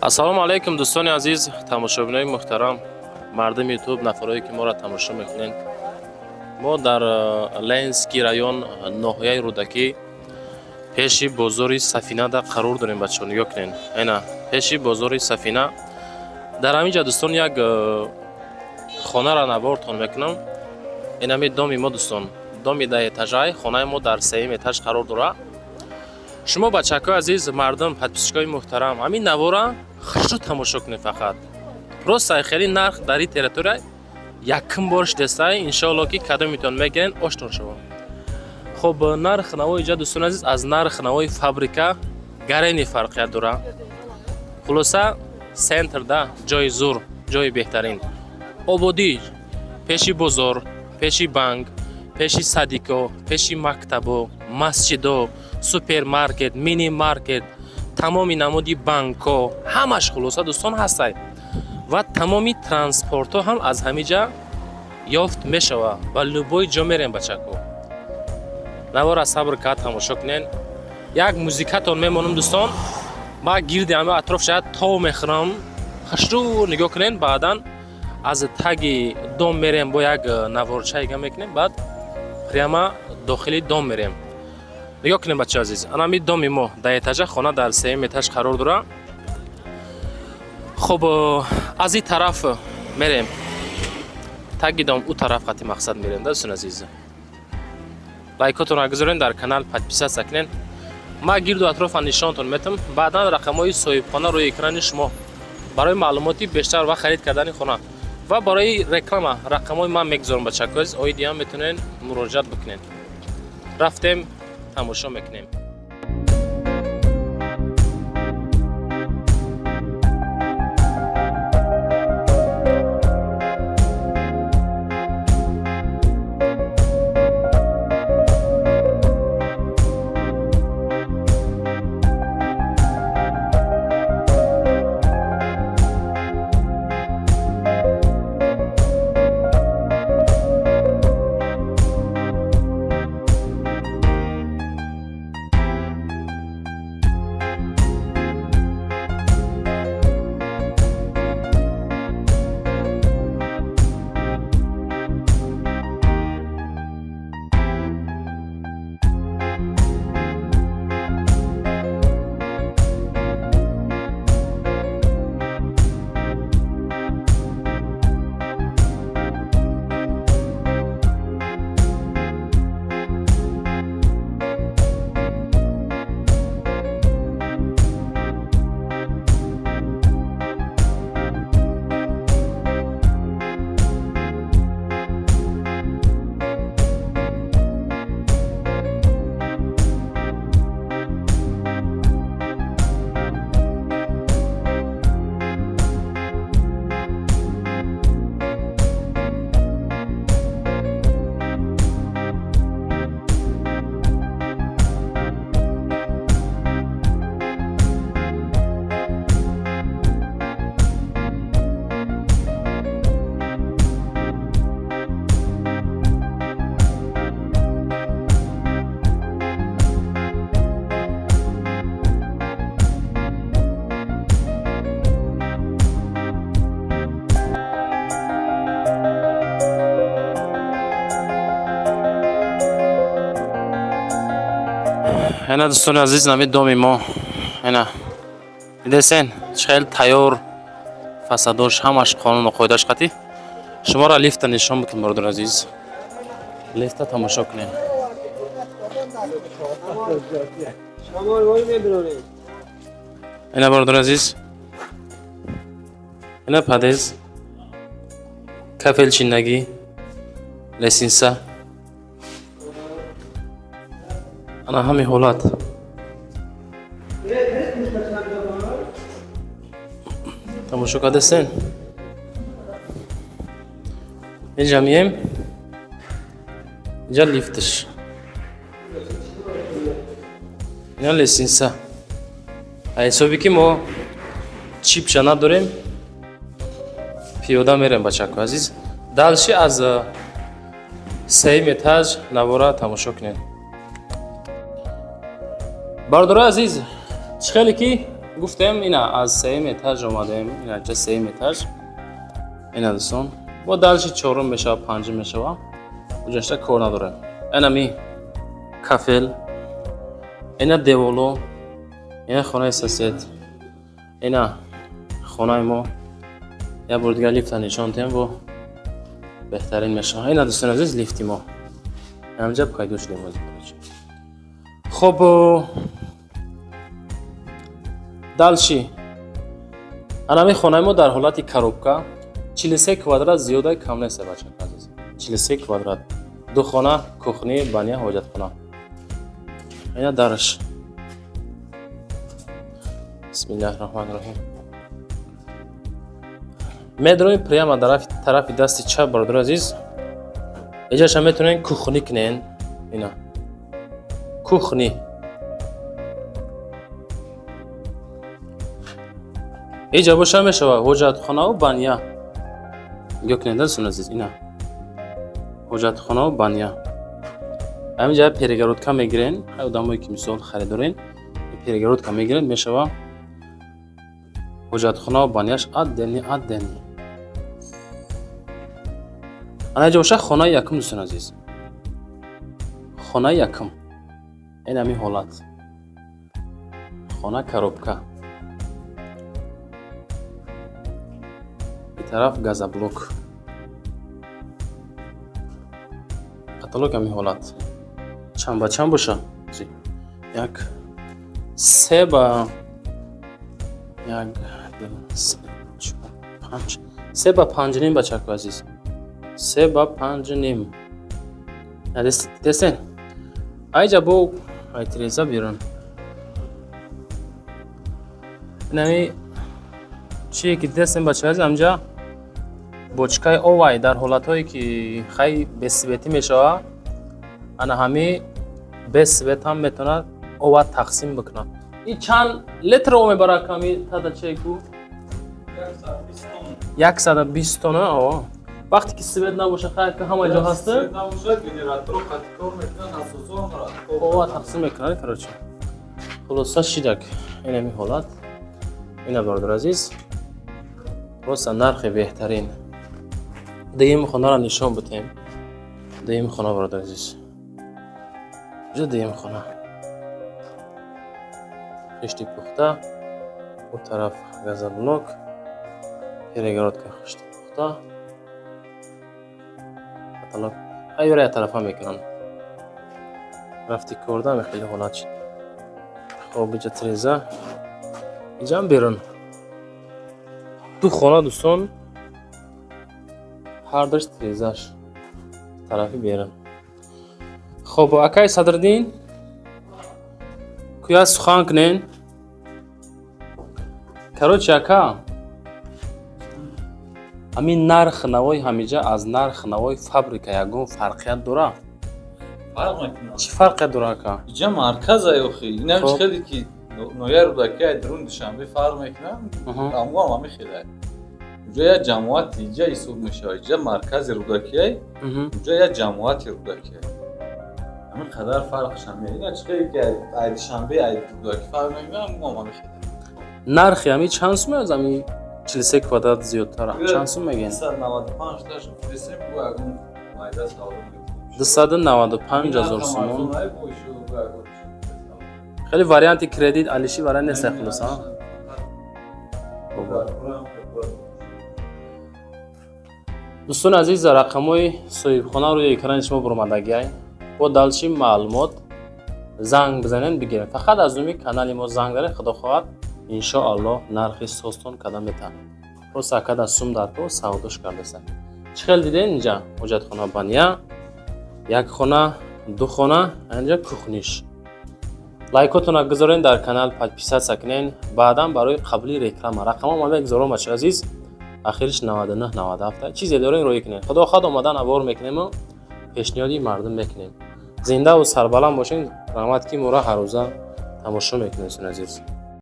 Ассалому алайкум, дӯстони азиз, тамошобинои муҳтарам, мардуми Ютуб, нафарое ки моро тамошо мекунед. Мо дар Ленинский район, ноҳияи Рӯдакӣ, пеши бозори Сафинада қарор дорем. Бачаҳо, нигоҳ кунед, ина пеши бозори Сафина. Дар ҳамин ҷа, дӯстон, як хонаро навортон мекунам. Инами доми мо, дӯстон, доми даҳэтажай. Хонаи мо дар сеюм этаж қарор дорад. Шумо, бачакҳои азиз, мардум, подписчикои муҳтарам, ҳамин навора хушрӯ тамошо кунед. Фақат просто хеле нарх дар ин территория якум бор шудестай. Иншоалло, ки кадомитон мегирен, оштон шава. Хуб, нарх навои иҷа, дӯстони азиз, аз нарх навои фабрика гарени фарқият дорад. Хулоса, центр да, ҷои зур, ҷои беҳтарин, ободӣ, пеши бозор, пеши банк, пеши садико, пеши мактабо, масҷидо, супермаркет, мини маркет, тамоми намуди банкҳо, ҳамаш. Хулоса, дӯстон, ҳастай ва тамоми транспортҳо ҳам аз ҳамин ҷа ёфт мешавад ва любой ҷо мерем. Бачако, навора сабр кард тамошо кунен. Як музикатон мемонам, дӯстон, ма гирди ҳама атроф шояд тов мехӯрам. Хушрӯ нигоҳ кунен. Баъдан аз таги дом мерем, бо як наворчаига мекунем, баъд прямо дохили дом мерем. Нигоҳ кунем, бачаи азиз, анами доми мо даҳэтажа, хона дар сеюм этаж қарор дорад. Хуб, аз ин тараф мерем, таги дом ӯ тараф қати мақсад мерем да. Дӯстони азиз, лайкотонро гузорен, дар канал подписаться кунен. Ма гирду атрофа нишонтон метам. Баъдан рақамҳои соҳибхона рӯи экрани шумо. Барои маълумоти бештар ва харид кардани хона ва барои реклама рақамҳои ман мегузорам. Бачакои азиз, оидиам метавонед муроҷиат бикунед. Рафтем, тамошо мекунем. Ина, дӯстони азиз, нами доми мо. Ина дидесен, чӣ хел тайёр, фасадош ҳамаш қонуну қоидаш қатӣ. Шуморо лифта нишон бутам, бародари азиз, лифта тамошо кунем. Ина, бародари азиз, ина подъезд, кафел чинагӣ, лестница, ана ҳамин ҳолат. Тамошо кардастен. Инҷа мием, инҷа лифтш, ина лестница. Ҳисоби ки мо чипша надорем, пиёда мерем. Бачако азиз, дальше аз сеюм этаж навора тамошо кунед. Бародарои азиз, чӣ хеле ки Гуфтем, ина аз сеюм этаж омадем, ина ҷа сеюм этаж. Ина дӯстон, бо дальше чорум мешава, панҷум мешава. Уҷашта кор надорем. Инами кафел, ина деволо, ина хонаи сосед, ина хонаи мо. Як бор дигар лифта нишон диҳем, бо беҳтарин мешава. Ина, дӯстони азиз, лифти мо. Ҳамҷа пайдо шудем. Хоб, дальше анами хонаи мо дар ҳолати коробка, 43 квадрат, зиёда кам нест, бачака азиз, 43 квадрат, ду хона, кухня, баня, ҳоҷатхона. Ина дараш. Бисмиллаҳи раҳмони раҳим. Медроем прямо тарафи дасти чап, бародари азиз. Иҷаша метавонед кухня кунен. Ина кухня, иҷа боша мешава ҳоҷатхонаву баня. Нигоҳ кунед, дӯстони азиз, ина ҳоҷатхонаву баня. Ҳаминҷа перегородка мегирен. Одамое ки мисол харидорен, перегородка мегирен, мешава ҳоҷатхонаву баняш отдельный, отдельный. Ана иҷа боша хонаи якум, дӯстони азиз, хонаи якум. Ин ҳамин ҳолат, хона коробка, и тараф газоблок, каталог. Ҳамин ҳолат чанд ба чанд боша? Як, се ба як, ду, се, чор, панҷ, се ба панҷу ним, бачаку азиз, се ба панҷу ним. Дестен айҷа бо ай тиреза берун. Инами чие ки дестен, бача азиз, ҳамҷа бочкаи овай, дар ҳолатҳое ки хай бесветӣ мешава, ана ҳами без свет ҳам метавонад ова тақсим бикунад. И чанд литр об мебарад ками тада чеку? 120 тонна. О, вақте ки свет набоша, хайр ки ҳама ҷо ҳаста, ова тақсим мекунад. Короче, хулоса шидак, инами ҳолат. Ина, бародар азиз, просто нархи беҳтарин. Дуюм хонаро нишон бидем. Дуюм хона, бародар азиз, ҷо дуюм хона, хишти пухта, у тараф газоблок, перегородка, хишти пухта, каталог. Хайёра як тарафа мекунанд, рафти корда хеле ҳолат шид. Хоб, иҷа тиреза, иҷам берун. Ду хона, дӯстон, ҳардуш тирезаш тарафи берун. Хоб, акай Садриддин, куя сухан кунен. Короче, ака, ҳамин нарх навои ҳамиҷа аз нарх навои фабрика ягон фарқият дора? Фарқ мекунад. Чӣ фарқият дора, ака? Иҷа марказ охи. Инам хеле ки ноҳияи Рӯдакӣ ай дарун Душанбе фарқ мекунад, аммо ҳам ҳамин хеле. Уҷа як ҷамоати иҷа ҳисоб мешавад. Иҷа маркази Рӯдакиай, уҷа як ҷамоати Рӯдакиай. Ҳамин қадар фарқш ҳам. Ина чӣ хеле ки ай Душанбе, ай Рӯдакӣ фарқ мекунад, аммо ҳам ҳамин хеле. Нархи ҳами чанд сум аз ҳами 43 квадрат зиёдтара? Чанд сум мегӯен? 295 таш гуфтесем, бу ягон майда савдо мекунем. 295 ҳазор сомон. Хеле варианти кредит алиши вариант нест, хулоса. Дӯстони азиз, рақамҳои соҳибхона рӯи экрани шумо буромадагиай. Бо дальше маълумот занг бизанед, бигиред. Фақат аз номи канали мо занг даред, худо хоҳад, иншоаллоҳ, нархи созтон када метавонад. Просто акада сум дар по савдош кардаса. Чӣ хел дидед, инҷа ҳоҷатхона, баня, як хона, ду хона, инҷа кухниш. Лайкотонро гузорен, дар канал подписаться кунен, баъдан барои қабули реклама рақамҳо ма мегузорам, бачаи азиз, ахириш 99 97. Чизе дорем, роӣ кунем. Худо хоҳад, омадан авор мекунему пешниҳоди мардум мекунем. Зиндаву сарбаланд бошен. Раҳмат, ки моро ҳаррӯза тамошо мекунед, дӯстони азиз.